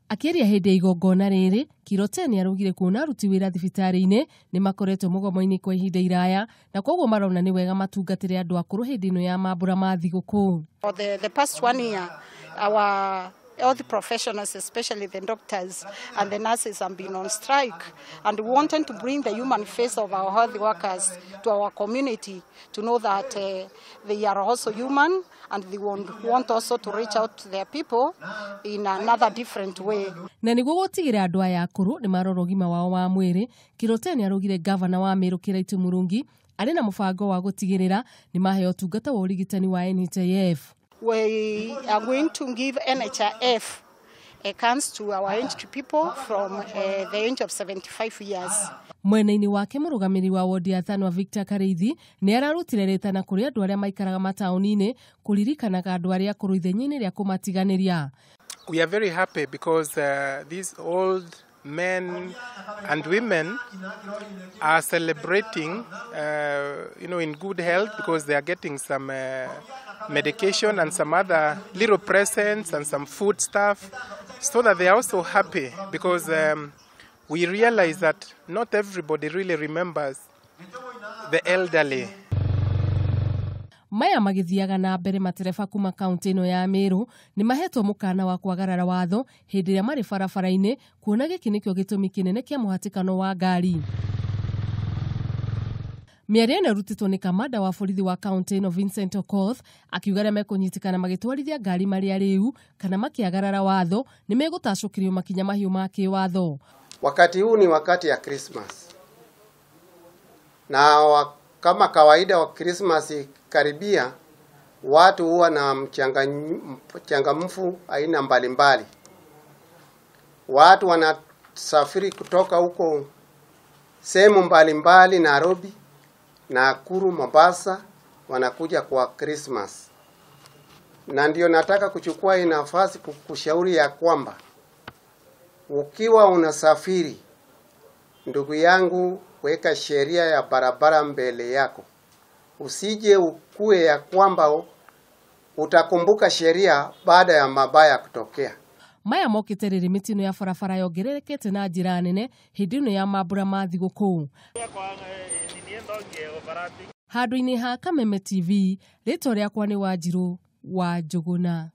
Akĩaria hĩndĩ ya igongona rĩrĩ, Kirote nĩaraugire kuona aruti wĩra thibitarĩ-inĩ nĩ makoretwo mũgomo-inĩ kwa ihinda iraya na koguo marona nĩ wega matungatĩre andũ akũrũ hĩndĩ ĩno ya mambũra ma thigũkũ. For the past 1 year, our health professionals, especially the doctors and the nurses, have been on strike, and we wanted to bring the human face of our health workers to our community to know that they are also human and they want also to reach out to their people in another different way. Na nĩguo gũtigĩrĩra andũ aya akũrũ nĩ marora ũgima wao wa mwĩrĩ, Kirote nĩaraugire gavana wa Meru Kiraitu Murungi arĩ na mũbango wa gũtigĩrĩra nĩ maheo ũtungata wa ũrigitani wa NHIF. We are going to give NHIF a chance to our aged people from the age of 75 years. Mwena-inĩ wake mũrũgamĩrĩri wa wodi ya Thanwa Victor Kariithi nĩ ararutire rĩtana kũrĩ andũ arĩa maikaraga mataũni-inĩ kũririkanaga andũ arĩa akũrũ ithenya-inĩ rĩa kũmatiganĩria. We are very happy because these old men and women are celebrating, in good health because they are getting some medication and some other little presents and some food stuff, so that they are also happy because we realize that not everybody really remembers the elderly. Maya magithiaga na mbere matereba kuma kaunti ĩno ya Meru nĩ mahetwo mũkana wa kwagarara watho hĩndĩ ĩrĩa marĩ barabara-inĩ, kuona gĩkĩ nĩkĩo gĩtũmi kĩnene kĩa mũhatĩkano wa ngari. Mĩario ĩno ĩrutĩtwo nĩ kamanda wa borithi wa kaunti ĩno Vincent Okoth akiuga arĩa mekũnyitĩkana magĩtwarithia ngari marĩ arĩu kana makĩagarara watho nĩ megũtacũkĩrio makinya mahiũ ma kĩwatho. Wakati huu ni wakati ya Christmas, na kama kawaida wa Christmas karibia, watu huwa na mchangamfu aina mbalimbali. Watu wanasafiri kutoka huko sehemu mbalimbali, Nairobi, Nakuru, Mombasa, wanakuja kwa Christmas. Na ndio nataka kuchukua hii nafasi kukushauri ya kwamba ukiwa unasafiri, ndugu yangu, weka sheria ya barabara mbele yako. Usije ukue ya kwamba utakumbuka sheria baada ya mabaya kutokea. Maya mokĩte rĩrĩ mĩtino ya barabara yongererekete na njĩra nene hĩndĩ ĩno ya mambũra ma thigũkũ. Handũ-inĩ ha Kameme TV, rĩtwa rĩakwa nĩ Wanjirũ wa Njũgũna.